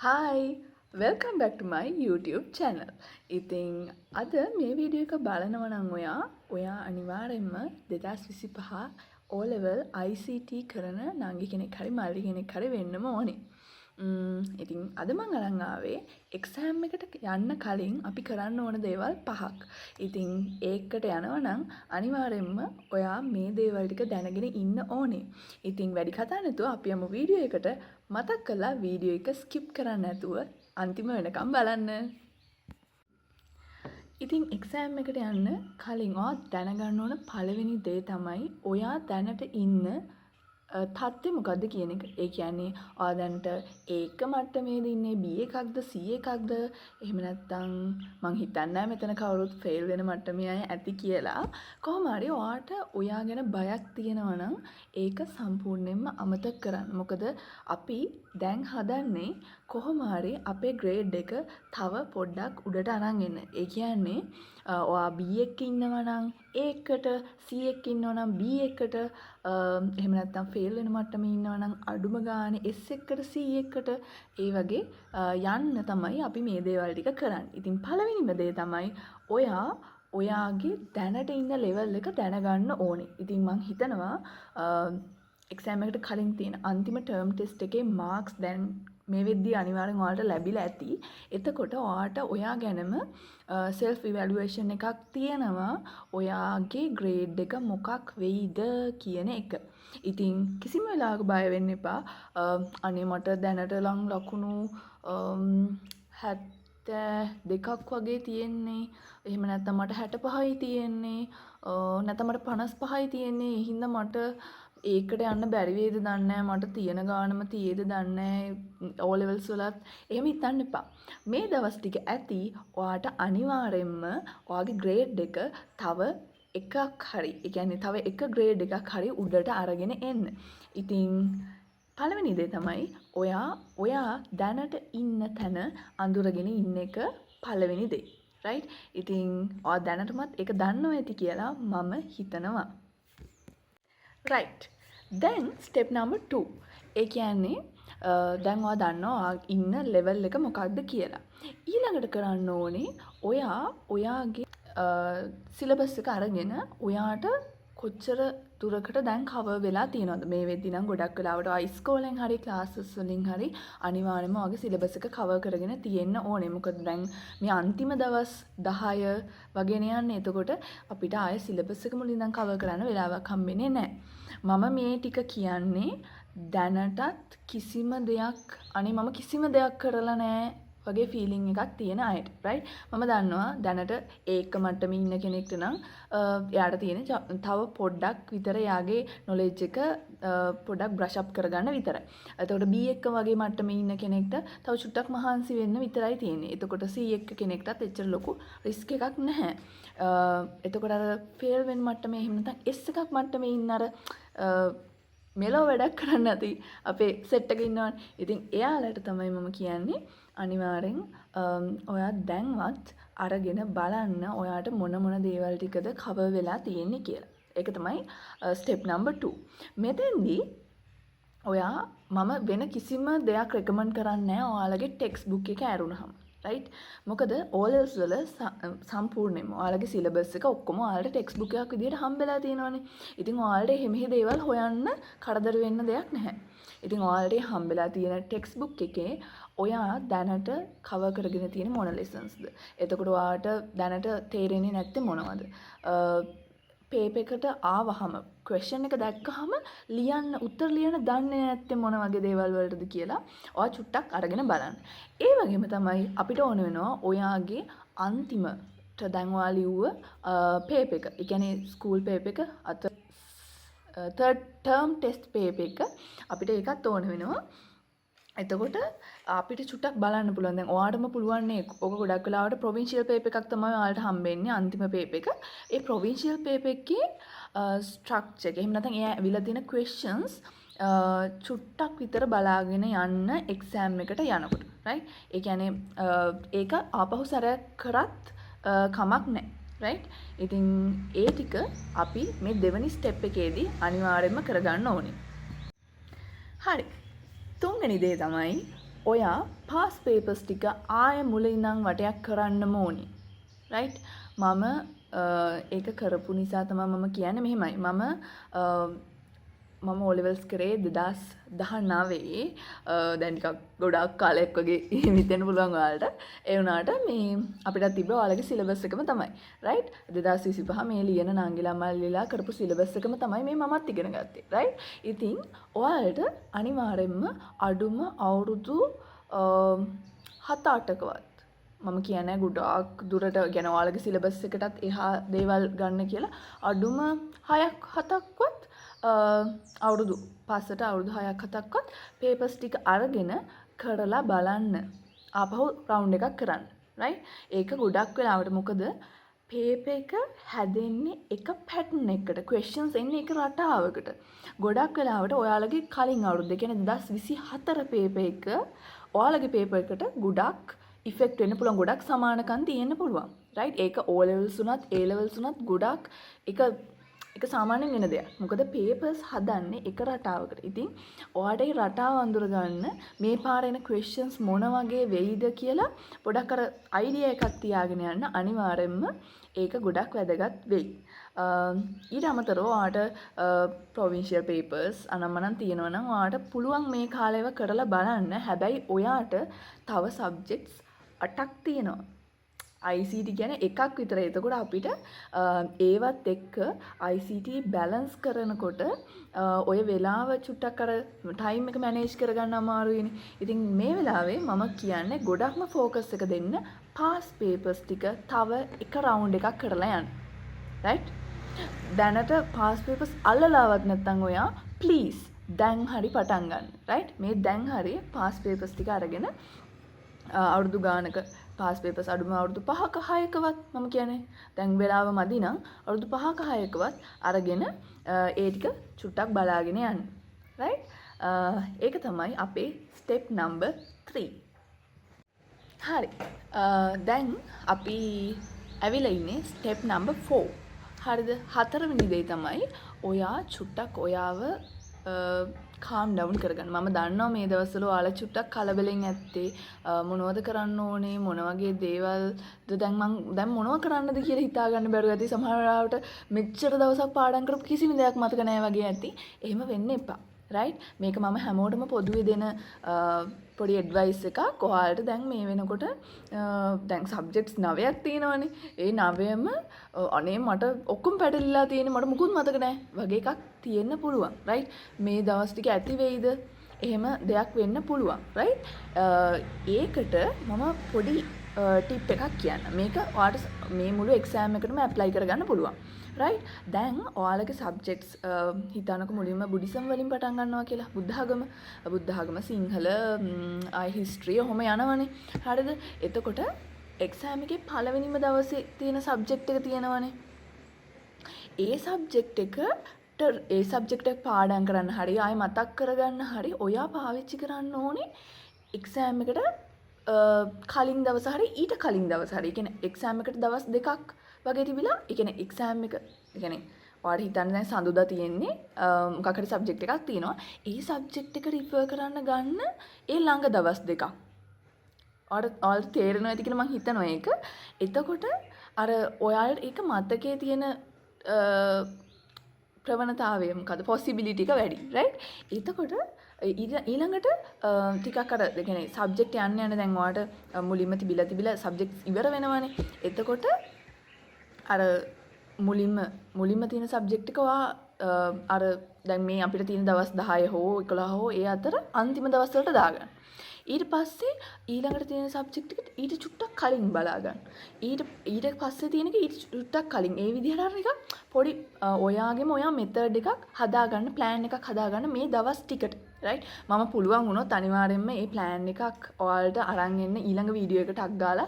Hi, welcome back to my YouTube channel. ඉතින් අද මේ වීඩියෝ එක බලනවා නම් ඔයා ඔයා අනිවාර්යෙන්ම 2025 O level ICT කරන නංගි කෙනෙක් හරි මල්ලි කෙනෙක් හරි වෙන්නම ඕනේ. ඉතින් අද මං අරන් ආවේ එක්සෑම් එකට යන්න කලින් අපි කරන්න ඕන දේවල් පහක්. ඉතින් ඒකට යනවා නම් අනිවාර්යෙන්ම ඔයා මේ දේවල් ටික දැනගෙන ඉන්න ඕනේ. ඉතින් වැඩි කතා නැතුව අපි යමු වීඩියෝ එකට. මතක් කරලා වීඩියෝ එක ස්කිප් කරන්න නැතුව අන්තිම වෙනකම් බලන්න. ඉතින් එක්සෑම් එකට යන්න කලින් ඔයා දැනගන්න ඕන පළවෙනි දේ තමයි ඔයා දැනට ඉන්න තත්ත්වය මොකද්ද කියන එක. ඒ කියන්නේ ඔයා දැනට A එක මට්ටමේද ඉන්නේ, B එකක්ද, C එකක්ද, එහෙම නැත්නම් මං හිතන්නේ නෑ මෙතන කවුරුත් ෆේල් වෙන මට්ටමේ අය ඇති කියලා. කොහොම හරි ඔයාට ඔයා ගැන බයක් තියෙනවා නම් ඒක සම්පූර්ණයෙන්ම අමතක කරන්න. මොකද අපි දැන් හදන්නේ කොහොම හරි අපේ ග්‍රේඩ් එක තව පොඩ්ඩක් උඩට අරන් එන්න. ඒ කියන්නේ ඔයා B එකක ඉන්නවා නම් A එකට, C එකක ඉන්නවා නම් B එකට, එහෙම නැත්නම් ෆේල් වෙන මට්ටමේ ඉන්නවා නම් අඩුම ගානේ S එකට, C එකට, ඒ වගේ යන්න තමයි අපි මේ දේවල් ටික කරන්නේ. ඉතින් පළවෙනිම දේ තමයි ඔයා ඔයාගේ දැනට ඉන්න ලෙවල් එක දැනගන්න ඕනේ. ඉතින් මං හිතනවා එක්සෑම් එකට කලින් තියෙන අන්තිම ටර්ම් ටෙස්ට් එකේ මාක්ස් දැන් මේ වෙද්දී අනිවාර්යෙන් ඔයාලට ලැබිලා ඇති. එතකොට ඔයාට ඔයා ගැනම සෙල්ෆ් ඉවැලුවේෂන් එකක් තියෙනවා, ඔයාගේ ග්‍රේඩ් එක මොකක් වෙයිද කියන එක. ඉතින් කිසිම වෙලාවක බය වෙන්න එපා. අනේ මට දැනට ලං ලකුණු 72ක් වගේ තියෙන්නේ. එහෙම නැත්නම් මට 65යි තියෙන්නේ. නැත්නම් මට 55යි තියෙන්නේ. ඒ හින්දා මට ඒකට යන්න බැරි වේද දන්නේ නෑ. මට තියෙන ගානම තියේද දන්නේ නෑ ඕ ලෙවල්ස් වලත්. එහෙම හිතන්න එපා. මේ දවස් ටික ඇති ඔයාට අනිවාර්යෙන්ම ඔයාගේ ග්‍රේඩ් එක තව එකක් හරි, ඒ කියන්නේ තව එක ග්‍රේඩ් එකක් හරි උඩට අරගෙන එන්න. ඉතින් පළවෙනි දේ තමයි ඔයා ඔයා දැනට ඉන්න තැන අඳුරගෙන ඉන්න එක පළවෙනි දේ. රයිට්? ඉතින් ඔයා දැනටමත් ඒක දන්නවා ඇති කියලා මම හිතනවා. රයිට්. දැන් ස්ටෙප් නම්බර් 2. ඒ කියන්නේ දැන් ඔයා දන්නවා ඔයා ඉන්න ලෙවල් එක මොකක්ද කියලා. ඊළඟට කරන්න ඕනේ ඔයා ඔයාගේ සිලබස් එක අරගෙන ඔයාට කොච්චර දුරකට දැන් කවර් වෙලා තියෙනවද. මේ වෙද්දි නම් ගොඩක් වෙලාවට ඔයා ඉස්කෝලෙන් හරි ක්ලාසස් වලින් හරි අනිවාර්යයෙන්ම ඔයාගේ සිලබස් එක කවර් කරගෙන තියෙන්න ඕනේ. මොකද දැන් මේ අන්තිම දවස් 10 වගේනේ යන්නේ. එතකොට අපිට ආයෙ සිලබස් එක මුලින් ඉඳන් කවර් කරන්න වෙලාවක් හම්බෙන්නේ නැහැ. මම මේ ටික කියන්නේ දැනටත් කිසිම දෙයක්, අනේ මම කිසිම දෙයක් කරලා නෑ වගේ ෆීලිං එකක් තියෙන අයට. රයිට්? මම දන්නවා දැනට ඒක මට්ටමේ ඉන්න කෙනෙක්ට නම් එයාට තියෙන තව පොඩ්ඩක් විතර එයාගේ නොලෙජ් එක පොඩ්ඩක් බ්‍රෂ් අප් කරගන්න විතරයි. එතකොට B එක වගේ මට්ටමේ ඉන්න කෙනෙක්ට තව චුට්ටක් මහන්සි වෙන්න විතරයි තියෙන්නේ. එතකොට C එක කෙනෙක්ටත් එච්චර ලොකු රිස්ක් එකක් නැහැ. එතකොට අර ෆේල් වෙන මට්ටමේ, එහෙම නැත්නම් S එකක් මට්ටමේ ඉන්න අර මෙලෝ වැඩක් කරන්න නැති අපේ සෙට් එක ඉන්නවනේ. ඉතින් එයාලට තමයි මම කියන්නේ අනිවාර්යෙන් ඔයා දැන්වත් අරගෙන බලන්න ඔයාට මොන මොන දේවල් ටිකද කවර් වෙලා තියෙන්නේ කියලා. ඒක තමයි ස්ටෙප් නම්බර් 2. මෙතෙන්දී ඔයා මම වෙන කිසිම දෙයක් රෙකමන්ඩ් කරන්නේ නැහැ ඔයාලගේ ටෙක්ස්ට් බුක් එක ඇරුණහම. රයිට්? මොකද O levels වල සම්පූර්ණයෙන්ම ඔයාලගේ සිලබස් එක ඔක්කොම ඔයාලට ටෙක්ස්ට් බුක් එකක් විදිහට හම්බෙලා තියෙනවනේ. ඉතින් ඔයාලට එහෙ මෙහෙ දේවල් හොයන්න කරදර වෙන්න දෙයක් නැහැ. ඉතින් ඔයාලට ඒ හම්බෙලා තියෙන ටෙක්ස්ට් බුක් එකේ ඔයා දැනට කවර් කරගෙන තියෙන මොන ලෙසන්ස්ද? එතකොට ඔයාට දැනට තේරෙන්නේ නැත්තේ මොනවද? පේපර් එකට ආවහම, ක්වෙස්චන් එක දැක්කහම ලියන්න, උත්තර ලියන්න දන්නේ නැත්තේ මොන වගේ දේවල් වලටද කියලා ඔයා චුට්ටක් අරගෙන බලන්න. ඒ වගේම තමයි අපිට ඕන වෙනවා ඔයාගේ අන්තිමට දැන් ඔයා ලිව්ව පේපර් එක. ඒ කියන්නේ ස්කූල් පේපර් එක අත තර්ඩ් ටර්ම් ටෙස්ට් පේපර් එක අපිට ඒකත් ඕන වෙනවා. එතකොට අපිට චුට්ටක් බලන්න පුළුවන්. දැන් ඔයාටම පුළුවන් නේ, ඔක ගොඩක් වෙලාවට ප්‍රොවින්ෂියල් පේපර් එකක් තමයි ඔයාලට හම්බෙන්නේ අන්තිම පේපර් එක. ඒ ප්‍රොවින්ෂියල් පේපර් එකේ ස්ට්‍රක්චර් එක, එහෙම නැත්නම් ඒ ඇවිල්ලා තියෙන ක්වෙස්චන්ස් චුට්ටක් විතර බලාගෙන යන්න එක්සෑම් එකට යනකොට. රයිට්? ඒ කියන්නේ ඒක ආපහු සැරයක් කරත් කමක් නැහැ. රයිට්? ඉතින් ඒ ටික අපි මේ දෙවෙනි ස්ටෙප් එකේදී අනිවාර්යයෙන්ම කරගන්න ඕනේ. හරි. තුන්වෙනි දේ තමයි ඔයා පාස් පේපර්ස් ටික ආයෙ මුල ඉඳන් වටයක් කරන්නම ඕනි. රයිට්? මම ඒක කරපු නිසා තමයි මම කියන්නේ මෙහෙමයි. මම මම ඕ ලෙවල්ස් කරේ 2019. දැන් ටිකක් ගොඩාක් කාලයක් වගේ හිතෙන්න පුළුවන් ඔයාලට. ඒ වුණාට මේ අපිටත් තිබ්බ ඔයාලගේ සිලබස් එකම තමයි. රයිට්? 2025 මේ ලියන නංගිලා මල්ලිලා කරපු සිලබස් එකම තමයි මේ මමත් ඉගෙන ගත්තේ. රයිට්? ඉතින් ඔයාලට අනිවාර්යෙන්ම අඩුම අවුරුදු 7 8කවත්, මම කියන්නේ ගොඩාක් දුරට ගැන ඔයාලගේ සිලබස් එකටත් එහා දේවල් ගන්න කියලා, අඩුම හයක් හතක්වත්, අවුරුදු පස්සට අවුරුදු හයක් හතක්වත් පේපර්ස් ටික අරගෙන කරලා බලන්න. ආපහු රවුන්ඩ් එකක් කරන්න. රයිට්? ඒක ගොඩක් වෙලාවට, මොකද පේපර් එක හැදෙන්නේ එක පැටර්න් එකකට. ක්වෙස්චන්ස් එන්නේ එක රටාවකට. ගොඩක් වෙලාවට ඔයාලගේ කලින් අවුරුද්ද, ඒ කියන්නේ 2024 පේපර් එක ඔයාලගේ පේපර් එකට ගොඩක් ඉෆෙක්ට් වෙන්න පුළුවන්. ගොඩක් සමානකම් තියෙන්න පුළුවන්. රයිට්? ඒක O levels උනත් A levels උනත් ගොඩක් එක ඒක සාමාන්‍යයෙන් වෙන දෙයක්. මොකද පේපර්ස් හදන්නේ එක රටාවකට. ඉතින් ඔයාට ඒ රටාව අඳුරගන්න, මේ පාර එන ක්වෙස්චන්ස් මොන වගේ වෙයිද කියලා පොඩක් අර අයිඩියා එකක් තියාගෙන යන්න අනිවාර්යෙන්ම ඒක ගොඩක් වැදගත් වෙයි. ඊට අමතරව ඔයාට ප්‍රොවින්ෂියල් පේපර්ස් අනම්මනම් තියෙනවා නම් ඔයාට පුළුවන් මේ කාලේව කරලා බලන්න. හැබැයි ඔයාට තව සබ්ජෙක්ට්ස් අටක් තියෙනවා. ICT කියන්නේ එකක් විතරයි. එතකොට අපිට ඒවත් එක්ක ICT balance කරනකොට ඔය වෙලාව චුට්ටක් අර ටයිම් එක මැනේජ් කරගන්න අමාරුයිනේ. ඉතින් මේ වෙලාවේ මම කියන්නේ ගොඩක්ම ෆෝකස් එක දෙන්න පාස් පේපර්ස් ටික තව එක රවුන්ඩ් එකක් කරලා යන්න. රයිට්? දැනට පාස් පේපර්ස් අල්ලලාවත් නැත්නම් ඔයා ප්ලීස් දැන් හරි පටන් ගන්න. රයිට්? මේ දැන් හරි පාස් පේපර්ස් ටික අරගෙන අවුරුදු ගානක පාස් පේපර්ස්, අඩුම අවුරුදු 5ක 6කවත්, මම කියන්නේ දැන් වෙලාව මදි නම් අවුරුදු 5ක 6කවත් අරගෙන ඒ ටික චුට්ටක් බලාගෙන යන්න. රයිට්? ඒක තමයි අපේ ස්ටෙප් නම්බර් 3. හරි. දැන් අපි ඇවිල්ලා ඉන්නේ ස්ටෙප් නම්බර් 4. හරිද? හතරවෙනි දේ තමයි ඔයා චුට්ටක් ඔයාව කාම් ඩවුන් කරගන්න. මම දන්නවා මේ දවස්වල ඔයාලා චුට්ටක් කලබලෙන් ඇත්තේ. මොනවද කරන්න ඕනේ, මොන වගේ දේවල්ද, දැන් මං දැන් මොනව කරන්නද කියලා හිතා ගන්න බැරුව ඇති. සමහර වෙලාවට මෙච්චර දවසක් පාඩම් කරපු කිසිම දෙයක් මතක නෑ වගේ ඇති. එහෙම වෙන්න එපා. රයිට්? මේක මම හැමෝටම පොදුවේ දෙන පොඩි ඇඩ්වයිස් එකක්. ඔයාලට දැන් මේ වෙනකොට දැන් සබ්ජෙක්ට්ස් නවයක් තියෙනවනේ. ඒ නවයම අනේ මට ඔක්කොම පැටලිලා තියෙන්නේ, මට මුකුත් මතක නෑ වගේ එකක් තියෙන්න පුළුවන්. රයිට්? මේ දවස් ටික ඇති වෙයිද? එහෙම දෙයක් වෙන්න පුළුවන්. රයිට්? ඒකට මම පොඩි ටිප් එකක් කියන්නම්. මේක ඔයාලට මේ මුළු එක්සෑම් එකටම ඇප්ලයි කරගන්න පුළුවන්. රයිට්? දැන් ඔයාලගේ සබ්ජෙක්ට්ස් හිතන්නකෝ මුලින්ම බුද්දිසම් වලින් පටන් ගන්නවා කියලා. බුද්ධ ආගම, බුද්ධ ආගම, සිංහල, ආයි හිස්ටරි ඔහොම යනවනේ. හරිද? එතකොට එක්සෑම් එකේ පළවෙනිම දවසේ තියෙන සබ්ජෙක්ට් එක තියෙනවනේ. ඒ සබ්ජෙක්ට් එකට, ඒ සබ්ජෙක්ට් එක පාඩම් කරන්න හරි ආයෙ මතක් කරගන්න හරි ඔයා පාවිච්චි කරන්න ඕනේ එක්සෑම් එකට කලින් දවස හරි ඊට කලින් දවස හරි. ඒ කියන්නේ එක්සෑම් එකට දවස් 2ක් වගේ තිබිලා, ඒ කියන්නේ එක්සෑම් එක, ඒ කියන්නේ ඔයාලට හිතන්න දැන් සඳුදා තියෙන්නේ මොකක් හරි සබ්ජෙක්ට් එකක් තියෙනවා. ඒ සබ්ජෙක්ට් එක රිෆර් කරන්න ගන්න ඒ ළඟ දවස් 2ක්. ඔයාලට ඔයාලට තේරෙනවා ඇති කියලා මං හිතනවා ඒක. එතකොට අර ඔයාලට ඒක මතකයේ තියෙන ප්‍රවණතාවය, මොකද පොසිබිලිටි එක වැඩි. රයිට්? එතකොට ඊළඟට ටිකක් අර ඒ කියන්නේ සබ්ජෙක්ට් යන්න යන දැන් ඔයාලට මුලින්ම තිබිලා තිබිලා සබ්ජෙක්ට්ස් ඉවර වෙනවනේ. එතකොට අර මුලින්ම මුලින්ම තියෙන සබ්ජෙක්ට් එක ඔයා අර දැන් මේ අපිට තියෙන දවස් 10 හෝ 11 හෝ ඒ අතර අන්තිම දවස් වලට දාගන්න. ඊට පස්සේ ඊළඟට තියෙන සබ්ජෙක්ට් එක ඊට චුට්ටක් කලින් බලා ගන්න. ඊට ඊට පස්සේ තියෙන එක ඊට චුට්ටක් කලින්. ඒ විදිහට අර නිකන් පොඩි ඔයාගේම ඔයා මෙතඩ් එකක් හදාගන්න, ප්ලෑන් එකක් හදාගන්න මේ දවස් ටිකට. රයිට්? මම පුළුවන් වුණොත් අනිවාර්යෙන්ම මේ ප්ලෑන් එකක් ඔයාලට අරන් එන්න ඊළඟ වීඩියෝ එක ටක් ගාලා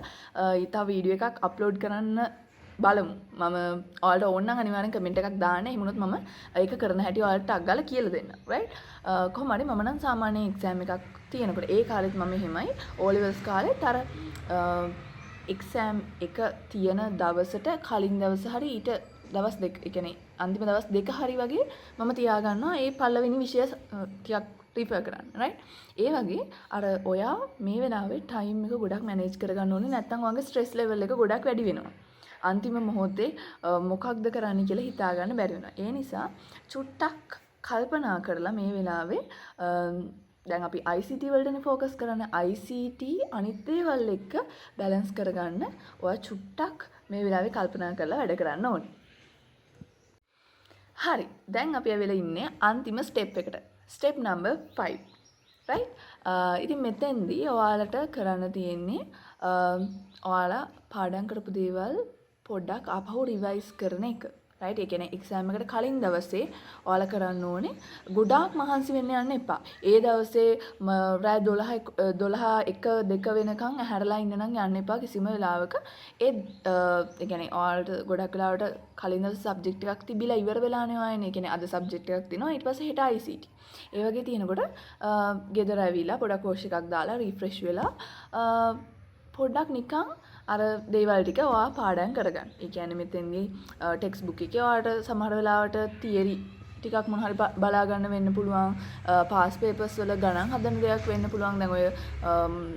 තව වීඩියෝ එකක් අප්ලෝඩ් කරන්න බලමු. මම ඔයාලට ඕන නම් අනිවාර්යෙන් කමෙන්ට් එකක් දාන්න. එහෙම වුණොත් මම ඒක කරන හැටි ඔයාලට ටක් ගාලා කියලා දෙන්නම්. රයිට්? කොහොම හරි මම නම් සාමාන්‍යයෙන් එක්සෑම් එකක් තියෙනකොට ඒ කාලෙත් මම එහෙමයි, O levels කාලෙත් අර එක්සෑම් එක තියෙන දවසට කලින් දවස හරි ඊට දවස් 2, ඒ කියන්නේ අන්තිම දවස් 2 හරි වගේ මම තියාගන්නවා ඒ පළවෙනි විෂය ටිකක් රිෆර් කරන්න. රයිට්? ඒ වගේ අර ඔයා මේ වෙලාවේ ටයිම් එක ගොඩක් මැනේජ් කරගන්න ඕනේ, නැත්නම් ඔයාගේ ස්ට්‍රෙස් ලෙවල් එක ගොඩක් වැඩි වෙනවා. අන්තිම මොහොතේ මොකක්ද කරන්න කියලා හිතා ගන්න බැරි වෙනවා. ඒ නිසා චුට්ටක් කල්පනා කරලා මේ වෙලාවේ, දැන් අපි ICT වලටනේ ෆෝකස් කරන්නේ, ICT අනිත් දේවල් එක්ක බැලන්ස් කරගන්න ඔයා චුට්ටක් මේ වෙලාවේ කල්පනා කරලා වැඩ කරන්න ඕනේ. හරි. දැන් අපි ඇවිල්ලා ඉන්නේ අන්තිම ස්ටෙප් එකට. Step number 5. Right? ඉතින් මෙතෙන්දී ඔයාලට කරන්න තියෙන්නේ ඔයාලා පාඩම් කරපු දේවල් පොඩ්ඩක් ආපහු රිවයිස් කරන එක. රයිට්? ඒ කියන්නේ එක්සෑම් එකට කලින් දවසේ ඔයාලා කරන්න ඕනේ, ගොඩාක් මහන්සි වෙන්න යන්න එපා. ඒ දවසේ රෑ 12, 12, 1, 2 වෙනකන් ඇහැරලා ඉන්න නම් යන්න එපා කිසිම වෙලාවක. ඒ ඒ කියන්නේ ඔයාලට ගොඩක් වෙලාවට කලින් දවසේ සබ්ජෙක්ට් එකක් තිබිලා ඉවර වෙලානේ ඔයා එන්නේ. ඒ කියන්නේ අද සබ්ජෙක්ට් එකක් තියෙනවා, ඊට පස්සේ හෙට ICT. ඒ වගේ තියෙනකොට ගෙදර ඇවිල්ලා පොඩක් වොෂ් එකක් දාලා රිෆ්‍රෙෂ් වෙලා පොඩ්ඩක් නිකන් අර දේවල් ටික ඔයා පාඩම් කරගන්න. ඒ කියන්නේ මෙතෙන්දී ටෙක්ස්ට් බුක් එකේ ඔයාට සමහර වෙලාවට තියරි ටිකක් මොන හරි බලා ගන්න වෙන්න පුළුවන්. පාස් පේපර්ස් වල ගණන් හදන දෙයක් වෙන්න පුළුවන්. දැන් ඔය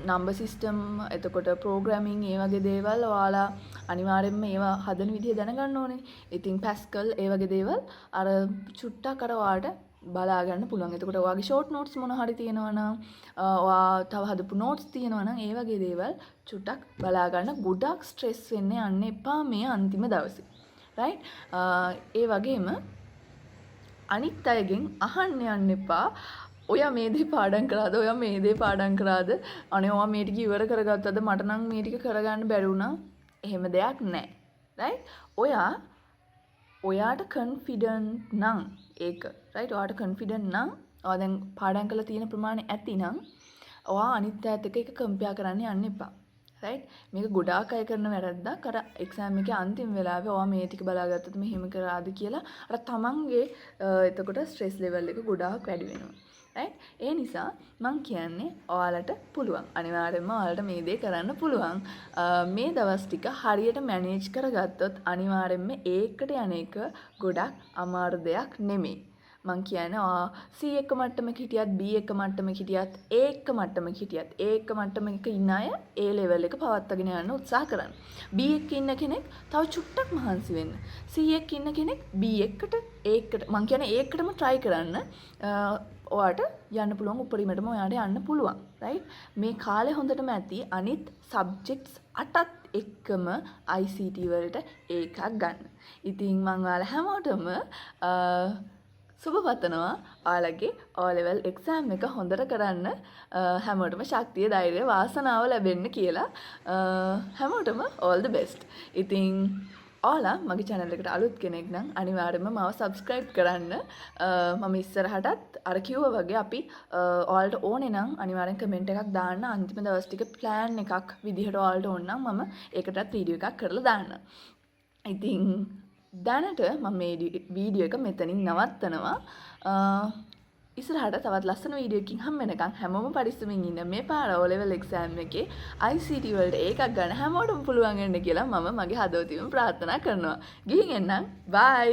නම්බර් සිස්ටම්, එතකොට ප්‍රෝග්‍රෑමින්, ඒ වගේ දේවල් ඔයාලා අනිවාර්යෙන්ම ඒවා හදන විදිහ දැනගන්න ඕනේ. ඉතින් පැස්කල් ඒ වගේ දේවල් අර චුට්ටක් අර ඔයාට බලා ගන්න පුළුවන්. එතකොට ඔයාගේ ෂෝට් නෝට්ස් මොන හරි තියෙනවා නම්, ඔයා තව හදපු නෝට්ස් තියෙනවා නම්, ඒ වගේ දේවල් චුට්ටක් බලා ගන්න. ගොඩක් ස්ට්‍රෙස් වෙන්න යන්න එපා මේ අන්තිම දවසේ. රයිට්? ඒ වගේම අනිත් අයගෙන් අහන්න යන්න එපා. ඔයා මේ දේ පාඩම් කරාද? ඔයා මේ දේ පාඩම් කරාද? අනේ ඔයා මේ ටික ඉවර කරගත්තද? මට නම් මේ ටික කරගන්න බැරි වුණා. එහෙම දෙයක් නෑ. රයිට්? ඔයා ඔයාට කන්ෆිඩන්ට් නම් ඒක, රයිට්, ඔයාට කන්ෆිඩන්ට් නම්, ඔයා දැන් පාඩම් කරලා තියෙන ප්‍රමාණය ඇති නම්, ඔයා අනිත් අයත් එක්ක ඒක කම්පෙයාර් කරන්න යන්න එපා. රයිට්? මේක ගොඩාක් අය කරන වැරද්දක්. අර එක්සෑම් එකේ අන්තිම වෙලාවේ ඔයා මේ ටික බලාගත්තද, මෙහෙම කරාද කියලා අර තමන්ගේ එතකොට ස්ට්‍රෙස් ලෙවල් එක ගොඩාක් වැඩි වෙනවා. රයිට්? ඒ නිසා මං කියන්නේ ඔයාලට පුළුවන්. අනිවාර්යයෙන්ම ඔයාලට මේ දේ කරන්න පුළුවන්. මේ දවස් ටික හරියට මැනේජ් කරගත්තොත් අනිවාර්යයෙන්ම ඒකට යන එක ගොඩක් අමාරු දෙයක් නෙමෙයි. මං කියන්නේ ඔයා C එක මට්ටමක හිටියත්, B එක මට්ටමක හිටියත්, A එක මට්ටමක හිටියත්, A එක මට්ටමක ඉන්න අය ඒ ලෙවල් එක පවත්වාගෙන යන්න උත්සාහ කරන්න. B එකේ ඉන්න කෙනෙක් තව චුට්ටක් මහන්සි වෙන්න. C එකේ ඉන්න කෙනෙක් B එකට, A එකට, මං කියන්නේ A එකටම try කරන්න. ඔයාට යන්න පුළුවන්, උපරිමයටම ඔයාට යන්න පුළුවන්. රයිට්? මේ කාලේ හොඳටම ඇති අනිත් සබ්ජෙක්ට්ස් අටත් එක්කම ICT වලට ඒකක් ගන්න. ඉතින් මං ඔයාලා හැමෝටම සුබ පතනවා. ඔයාලගේ O level exam එක හොඳට කරන්න හැමෝටම ශක්තිය, ධෛර්යය, වාසනාව ලැබෙන්න කියලා. හැමෝටම all the best. ඉතින් ඔයාලා මගේ channel එකට අලුත් කෙනෙක් නම් අනිවාර්යයෙන්ම මාව subscribe කරන්න. මම ඉස්සරහටත් අර කිව්වා වගේ අපි ඔයාලට ඕනේ නම් අනිවාර්යෙන් කමෙන්ට් එකක් දාන්න. අන්තිම දවස් ටික ප්ලෑන් එකක් විදිහට ඔයාලට ඕන නම් මම ඒකටත් වීඩියෝ එකක් කරලා දාන්නම්. ඉතින් දැනට මම මේ වීඩියෝ එක මෙතනින් නවත්තනවා. ඉස්සරහට තවත් ලස්සන වීඩියෝ එකකින් හම් වෙනකන් හැමෝම පරිස්සමින් ඉන්න. මේ පාර O level exam එකේ ICT වලට ඒකක් ගන්න හැමෝටම පුළුවන් වෙන්න කියලා මම මගේ හදවතින්ම ප්‍රාර්ථනා කරනවා. ගිහින් එන්නම්. බයි.